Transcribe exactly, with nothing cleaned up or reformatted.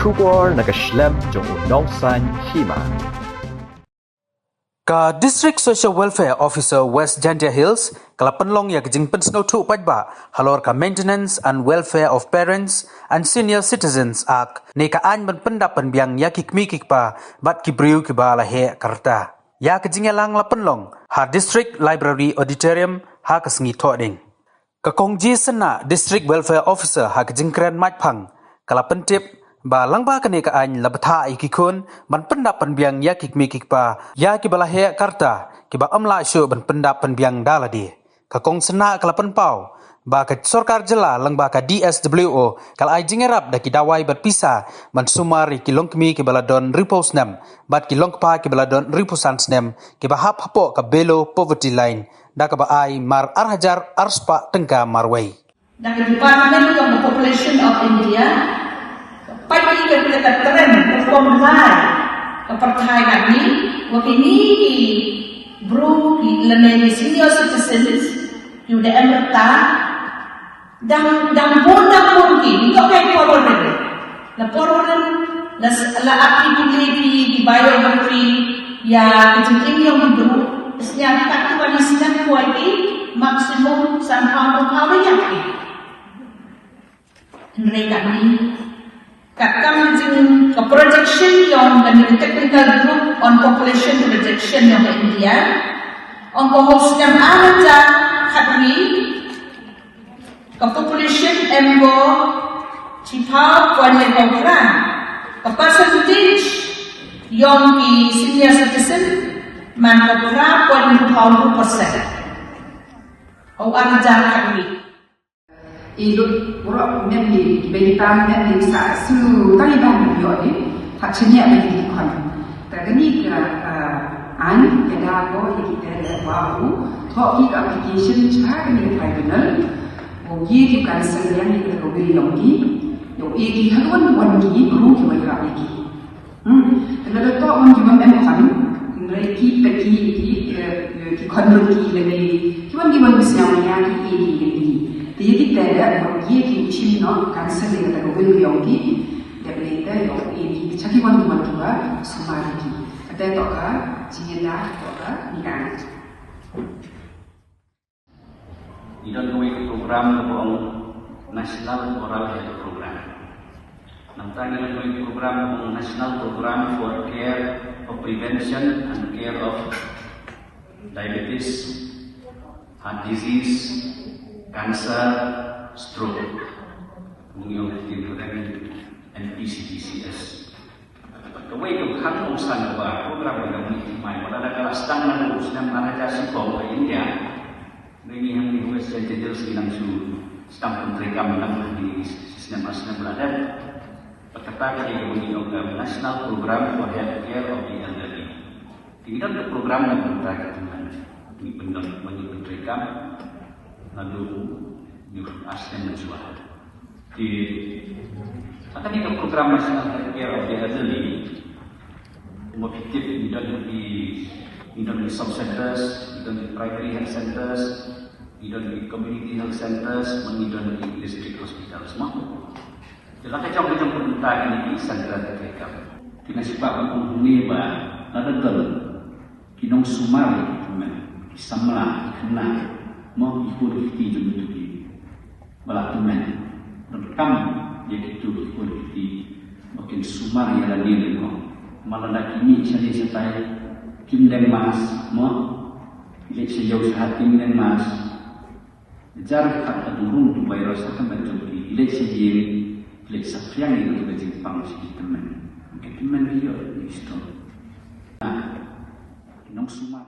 Khubor na ka shlem jong u nongsan hima. Ka District Social Welfare Officer West Jaintia Hills ka la pynlong ïa ka jingpynsngewthuh paidbah halor ka Maintenance and Welfare of Parents and Senior Citizens Act, ne ka aiñ ban pyndap pynbiang ïa ki kmie ki kpa bad ki briew kiba la heh ka rta. Ïa ka jingïalang la pynlong ha District Library Auditorium ha ka sngi Thohdieng. Ka Kong G Synnah, District Welfare Officer ha ka jingkren maitphang, ka la pyntip ba lyngba kane ka aiñ la bthah ïa ki khun ban pyndap pynbiang ïa ki kmie ki kpa ïa kiba la heh ka rta, kiba ym lah shuh ban pyndap pynbiang da lade. Ka Kong Synnah ka la pynpaw ba ka sorkar jylla lyngba ka D S W O ka la ai jingïarap da ki dawai bad pisa ban sumar ïa ki longkmie kiba la don hynriewphew snem bad ki longkpa kiba la don hynriewphew san snem, kiba hap hapoh ka below poverty line, da kaba ai mar ar hajar ar spah tyngka marwei. Da ka Department of the Population of India, ka peit ïa ka, ka trend, ka form lai, ka pyrthei katne, wa kine ki briew ki lane ki senior citizens, ki da em rta, dang, dang bun, dang bun ki, ïoh kai por rim. La por rim, la s-, la ap ïa ki, ki biography, ïa ki jingim jong ki briew, sñiaw kat ki ba ki sñiaw kwai ki, maximum sanphew phew phew ïa ki. Hynrei katne, katkam ka jing, ka projection jong kane ka Technical Group on Population Projection jong ka India, ong ko ha u snem ar hajar khatwi, ka population em ko shiphew point lai phra. Ka percentage jong ki senior citizen man ko phra point phra percent. Hynrei ar hajar khatwi. I lut bro men ni, ki bengkam men ni sa su tang i bang yo ni, tak chenia men ni kon. Ta kani ka, ah, an, ka da ko i ki te wa u, thok ki ka application cha kani ka tribunal, o ye ki cancel yang i ka ko wi long ki, yo i ki halwan wan ki, ru ki wa ya ki. Hmm. Te lada toh wan ki bym em kham, hynrei ki peit ki, ki, eh, ki khon lut ki lane, ki wan ki wan ki sñiaw ïa ki, ki, ki, ki. Te ïa ki te da, ïa ki chim noh, cancel ïa kata ka will ïong ki. Dep ne te ïong ïa ki, cha ki wan ki wan ki ba, sumar ïa ki. Kata toh ka, jingïada, toh ka, ni ka. Ngi don kawei ka program kaba ong National Oral Health Program. Nangta ngi don kawei ka program kaba ong National Program for Care, for Prevention and Care of Diabetes, Heart Disease, Cancer, Stroke. Ngi ong ka ktien Karen N P C D C S. Kawei ka khang nongsan kaba program ka dang mih mai, wat la ka la sdang naduh u snem ar hajar shiphew ha India. Ngi hangne ha West Jaintia Hills ngi nang shu sdang pyntreikam lang hangne shi snem ar snem la dep. Bad kata ka dei kaba ngi ong ka National Program for Health Care of the Elderly. Te ngi don ka program na ka bynta ka tymmen. Ngi pyndon, ngi pyntreikam naduh u ar snem mynshuwa. Te ha kane ka program National Health Care of the Elderly, kumba phi tip, ngi don ki, ngi don ki sub centers, ngi don ki primary health centers, ngi don ki community health centers, bad ngi don ki district hospitals mo. Te la ka jong ka jong ka bynta kine ki center ka treikam. Te nga sngewbha ban ong hangne ba lada don ki nongsumar ïa ki tymmen, ki samla, ki khynnah, mo, ki khun ki kti jong kito ki ba la tymmen. Donkam ïa kito ki khun ki kti ba kin sumar ïa lade lyngngoh. Namar lada ki mih shane shatai kim deng mask, mo, ki leit sha ïew sha hat kim deng mask. Jar ka, ka dang rung tu virus ha ka met jong ki, ki leit sha ïing, ki leit saphriang ïa ka jingpang sha ki tymmen. Ki tymmen ki ïoh ki stroke. Na, ki nongsumar.